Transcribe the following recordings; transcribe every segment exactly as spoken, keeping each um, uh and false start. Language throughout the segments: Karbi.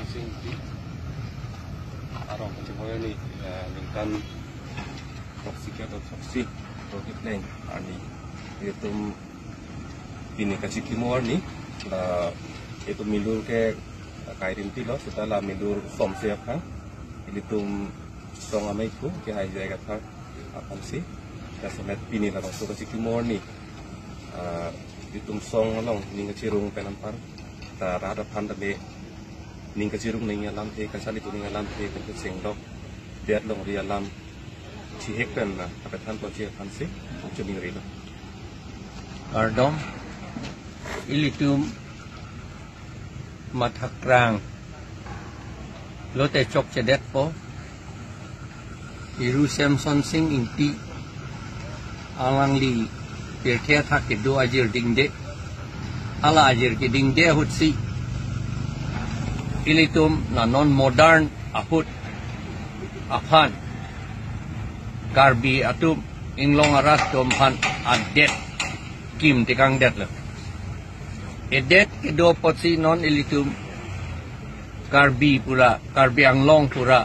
Sing di arong kachevoi arni, eh, ningkan throksi ke throksi, throksi pleng arni. Ilitum pini kachikimo arni, la itum milur ke, eh, kairim tilo, seta la milur somse aphan. Ilitum song amei ku ke hai jai kathak aphansi, jasemet pini labangso kachikimo arni, ah, itum song along ning kachirung pen anpar ta rat aphan ta be ning kachirung ning alamthe, kachali kuning alamthe, pen kachingdok det longri alam chihek pen na kapethan pochi aphansi choningri lo. Kardom, ilitum mathakrang lote chokchedetpo. Iru Semson Sing Ingti alangli pirthe athak kedo ajir dingde. Hala ajir kedingde ahutsi ilitum la non modern ahut aphan Karbi atum, Inglong arat atum aphan adet kim tekangdetlo. Edet kedo apotsi non ilitum Karbi pura, Karbi Anglong pura,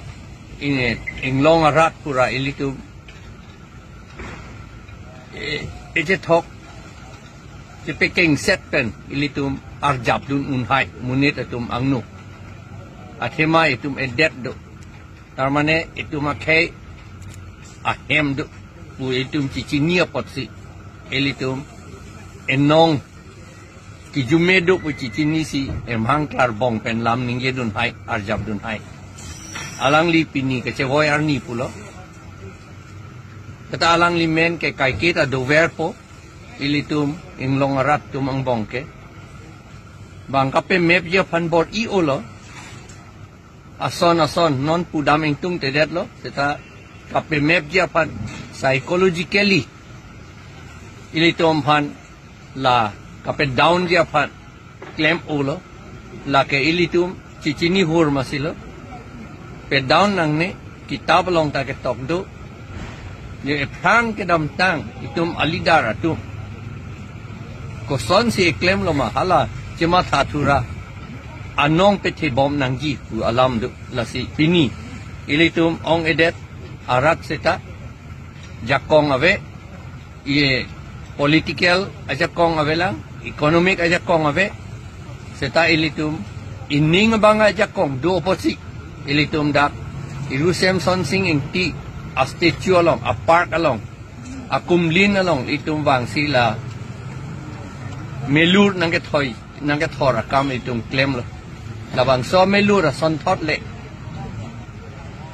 Ing-, Inglong arat pura ilitum, eh, ejethok chepekengset pen ilitum arjapdun unhai monit atum angno. Athema itum edet do. Tarmane itum akhei ahem do pu itum chichini apotsi ilitum enong kijume do pu chichinisi emhang klarbong pen lam ningjedunhai, arjapdunhai. Alangli pini kachevoi arni pulo. Kata alangli men ke kaiketa doverpo, ilitum Inglong arat atum angbong ke. Bang kapemepji aphan bor-i-olo. Ason ason non pudam ingtungtedetlo, seta kapemepji aphan psychologically ilitum aphan la kapedownji aphan klem-olo, lake ilitum chichinihur masilo. Pedown nangne, kitab along ta ketok do. Ye ephrang kedamtang itum aleader atum kosonsi eklemlo ma hala chematha thura anong pethebom nangji pu alam do. Lasi pini ilitum ong-edet arat seta jakong ave, ye political ajakong avelang, economic ajakong ave, seta ilitum ining abang ajakong do apotsi ilitum dak Iru Semson Sing Ingti a-statue along, a-park along, akumlin along itum vangsi la melur nangkethoi, nangkethor akam itum klemlo. Labangso melur asonthot le,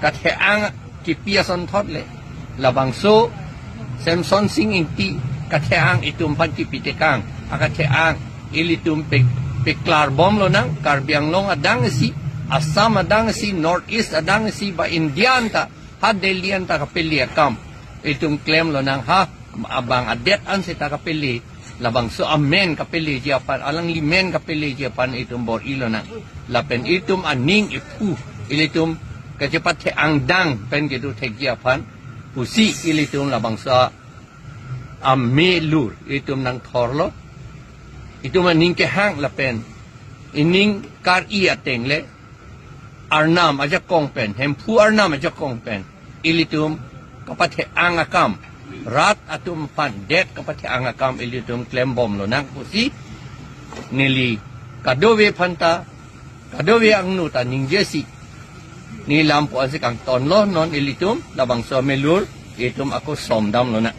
kathe-ang kipi asonthot le, labangso Semson Sing Ingti kathe-ang itum aphan kipitekang akathe-ang ilitum pe, peklarbomlonang. Karbi Anglong adang isi, Assam adang isi, North East adang isi, ba India anta, ha Delhi anta kapele akam itum klemlonang, ha abang adet an seta kapele, labangso amen kapeleji aphan, alangli men kapeleji aphan itum bor-ilonang. Lapen itum aning iphu, ilitum kachepathe-angdang pen kedo thekji aphan pusi ilitum labangso amelur itum nangthorlo. Itum aning kehang lapen ining kar-i ateng le arnam ajakong pen, Hemphu arnam ajakong pen ilitum kapathe-ang akam, rat atum aphan det kapathe-ang akam ilitum klembomlonang pusi neli kadokave aphanta, kadokave angno ta ningjesi, ne lampo ansi kangtonlo. Non ilitum labangso amelur itum ako somdamlonang.